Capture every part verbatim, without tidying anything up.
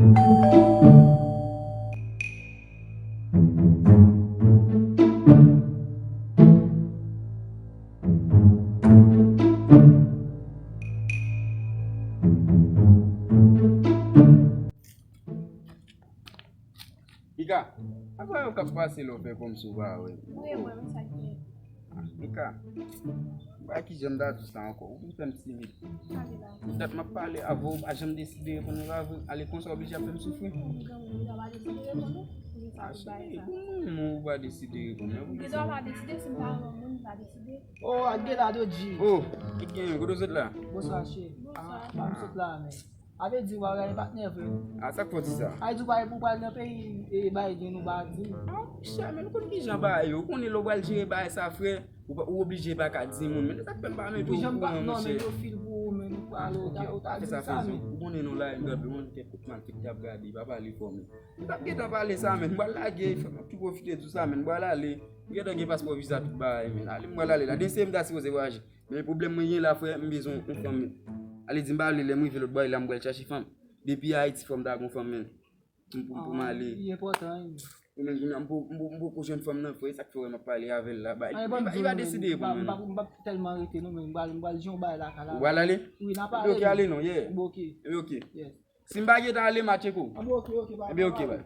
Mika, apa yo k ap pase lè w fè kòmsi w pa wè m? Wi, mwen menm sa k gen. Ah, Mika, m pa kijan m ta di w sa ankò. Ou vin fè m timid. Sa vle la. Dat m ap pale avè w, ou pa janm deside reponn mwen, pa vre? Ale konsa, w oblije ap fè m soufri. Ou granmoun, ou pa deside reponn ou? Ou vin sa pou bay sa. Pou mwen, ou pa deside reponn mwen. Ou gen dwa pa deside, si m ta renmen moun, m ta deside. Oh, ak de la Dodji. Oh, ki gen, kote w sot la? Bonswa, cheri. Bonswa. Ah, m sot la, men. A vle di, w pa gade patnè vre. A, sa k fè w di sa? A di, w pa, ou pral nan peyi, e, Biden, ou pa di m. Ah, monchè, men nou konn kijan bagay yo. Ou konnen lè w pral jere bagay sa, frè, ou pa, ou oblije pa ka di moun. Men sa k fè m pa menm okouran, monchè. Non, men yo fil pou ou, men ou pral, ou ta, ou ta di sa, men. Ou konnen nou la, m t ap jwenn kèk kout malfektè ap gade, pa pale fò, men. M t ap gentan pale sa, men. M pral lage, fò m ap tou pwofite di w sa, men. M pral ale. M gentan gen paspò, viza, tout bagay, men. Ale, m pral ale la. Demen se m ta sipoze vwayaje. Men pwoblèm mwen gen la, frè, m bezwen yon fanm. Ale di m pa vle, lè m rive lòt bò la, m pral chache fanm. Depi Ayiti, fò m ta gon fanm, men. Pou, pou, pou m ale. Li enpòtan, wi. Ou menm, kounye a, m po-, m po-, m poko jwenn fanm nan, frè, e sa k fè w wè m ap pale avè l la. Ba, li pa deside reponn mwen, non. M p ap, m p ap tèlman rete, non, men m pral, m pral jwenn yon bagay lakay la. Ou pral ale? Wi, n ap ale. Ok, ale, non, yeah. Ok. Ok. Yes. Si m pa gentan ale, m a tcheke w. Anben, ok, ok, bay. Anben, ok, bay.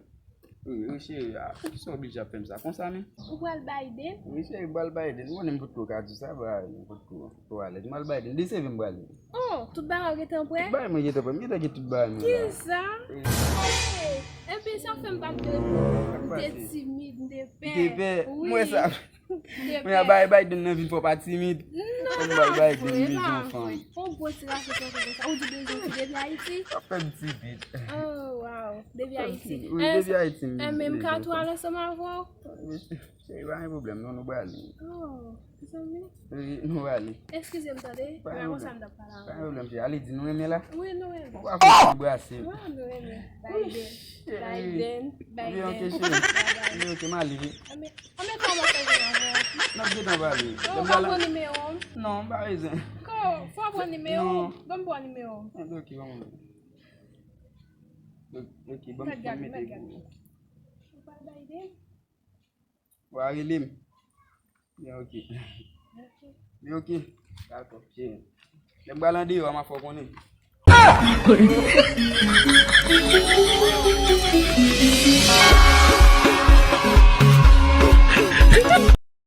Wi, wi, cheri, a, poukisa w oblije ap fè m sa konsa, men? Ou pral Biden? Wi, cheri, m pral Biden. Ou konnen m potko ka di sa, bay, m potko, potko alèz. M pral Biden. De seve m pral ye. Oh, tout bagay ou gentan prè? Tout bagay mwen gentan prè. M gentan gen tout bagay mwen la. Kisa? Wi. Hey, epi sa fè m pa t vle pou ou. M te timid, m te pè. M te pè. Wi. Mwen sa. Mwen a bay, bay Biden nan vin fò pa timid. Non, fò m bay Biden, m bezwen yon fanm. Yon bon ti raso konsa konsa. Ou di bezwen ti depi Ayiti? Sa fè m timid. Oh, wow. Depi Ayiti. Wi, depi Ayiti, m bezwen fanm. Em, em, m ka tou al ansanm avè w? Cheri, pa gen pwoblèm, non, nou prale. Oh, zanmi. Wi, nou prale. Eskize m tande, pa gen pwoblèm. Pa gen pwoblèm, cheri. Ale di nou renmen la. Wi, nou renmen. Ou pa fè ti brase. Wi, nou renmen. Biden, Biden, Biden. Biden, ok, cheri. Biden, ok, m ale, wi. Anben, anben, kòman sa ye avè w? N ap gentan pale. Ou pa pran nimewo m? Non, m pa bezwen. Ko, fò w pran nimewo m? Non. Ban m pran nimewo w. Anben, ok, ban mwen. Ok, ban m mete pou ou. Ou pa Biden? Wa rele m. Byen, ok. Ok. Byen, ok. Dakò, cheri. Lè m pral andeyò a, m a fè w konnen.